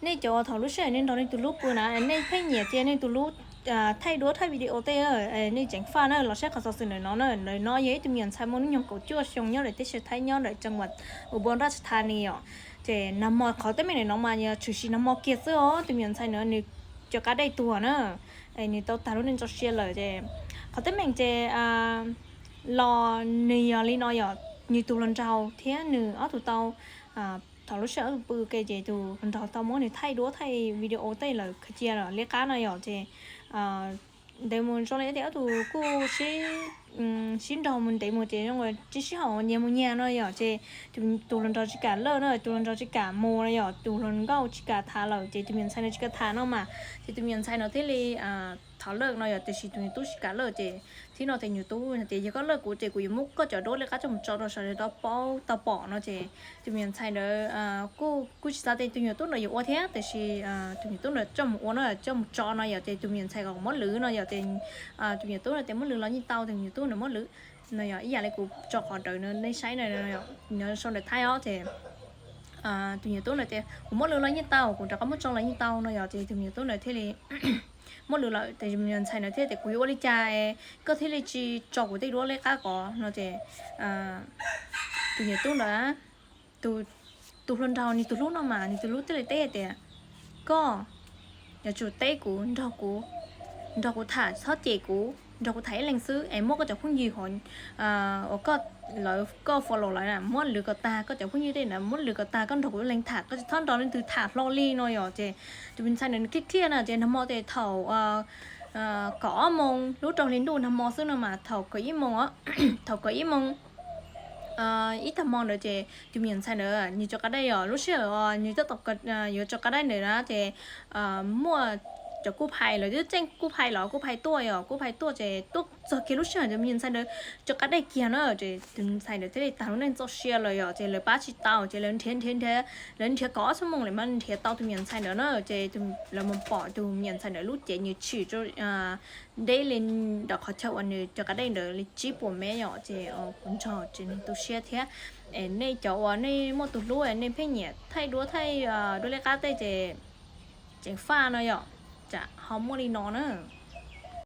Nej cov uas thaum lub sij hawm nej nrog nej tus hlub pw na, nej pheej nyiam tias nej tus hlub thaij duab thaij video tej, nej ceev faj na, los saib qhov xov xwm ntawm no na. Ntawm no yog ib tug me nyuam ntxhais muaj hnub nyoog kaum cuaj xyoo nyob ntawm teb chaws Thaib nyob ntawm tseem uas Ubon Raj Thani os. Ces nag hmo qhov teeb meem ntawm no mas yog tshwm sim nag hmo kiag xwb os, tus me nyuam ntxhais no nws cov qab dej tuag na, nws tau tag lub neej tso sia lawm ces qhov teeb meem ces los nws yog li no yom, nws tus hluas nraug thiab nws ob tug tau, thaum lub sij hawm ob tug pw ke ces tus hluas nraug tau muab nws thaij duab thaij video tej lawm khaws cia lawm liab qab no yom ces ntev mus zoo li tias ob tug kuj sib, sib nrog mus ntev mus ces zoo li sib haum nyias mus nyias no yom ces tus hluas nraug tsis kam lam no, tus hluas nraug tsis kam mus no yom, tus hluas nkauj tsis kam tham lawm ces tus me nyuam ntxhais no tsis kam tham no mas ces tus me nyuam ntxhais no thiaj li thov lam no yom, tiam sis tus me nyuam tub tsis kam lam ces thiab no ces me nyuam tub tias yog koj lam kuv ces kuv yuav muab koj cov duab liab qab coj mus tso rau sawv daws tau paub tau pom no ces tus me nyuam ntxhais ntawd kuj tsis xav tias tus me nyuam tub ntawd yuav ua thiab, tiam sis tus me nyuam tub ntawd coj mus ua no, coj mus tso no yom ces tus me nyuam ntxhais kom muab lwv no yom ces tus me nyuam tub no tias muab lwv los yeej tau, tus me nyuam tub ntawd muab lwv no yom, ib yam li kuv tso qhov rawv no nej saib no, nyob sau ntawm thaib os ces tus me nyuam tub ntawd tias kuv muab lwv los yeej tau, kuv rov qab muab tso los yeej tau no yom ces tus me nyuam tub ntawd thiaj li muab lwv lawm ces me nyuam ntxhais ntawd thiaj tias kuv yuav ua li cas koj thiaj li tsis tso kuv tej duab liab qab ko no ces tus me nyuam tub ntawd, tus hluas nraug nws tus hlub no mas nws tus hlub thiaj li teb tias koj yuav tsum teb kuv, nrog kuv, nrog kuv tham, txhob cem kuv, nrog kuv tham ib leeg xwb es muab koj cov phooj ywg uas koj, lawv koj follow lawv na muab lwv kom tag, koj cov phooj ywg tej na muab lwv kom tag, koj nrog kuv ib leeg tham, koj tsis txhob nrog leej twg tham hlo li no yom ces tus me ntxhais ntawd nws keej kiag na ces nag hmo ces thaum kaum ob moo lub rau hli ntuj nag hmo xwb no mas thaum kaum ib moo, thaum kaum ib moo ib tag hmo ntawd ces tus me nyuam ntxhais ntawd nws cov qab dej yom, lub sij hawm nws tab tom yuav cov qab dej ntawd na ces muaj cov kuj phais, lawv twb tseem kuj phais los kuj phais tuaj yom, kuj phais tuaj ces tuaj txog kiag lub sij hawm tus me nyuam ntxhais ntawd cov qab dej kiag na ces tus me nyuam ntxhais ntawd thiaj li tag lub neej txoj sia lawm yom ces lawv pab tsis tau ces lawv nrhiav nrhiav nrhiav, lawv nrhiav kaum ob xuab moos lawm mas nrhiav tau tus me nyuam ntxhais ntawd na ces lawv mus pom tus me nyuam ntxhais ntawd lub cev nws tshwm deb li ntawm qhov chaw uas nws cov qab dej ntawd li tsib puas mev yom ces kuv nrog tsev neeg tu siab thiab. Es nej cov uas nej muaj tus hlub nej pheej nyiam thaij duab thaij duab liab qab tej ces ceev faj no yom, tsam ho muaj li no na.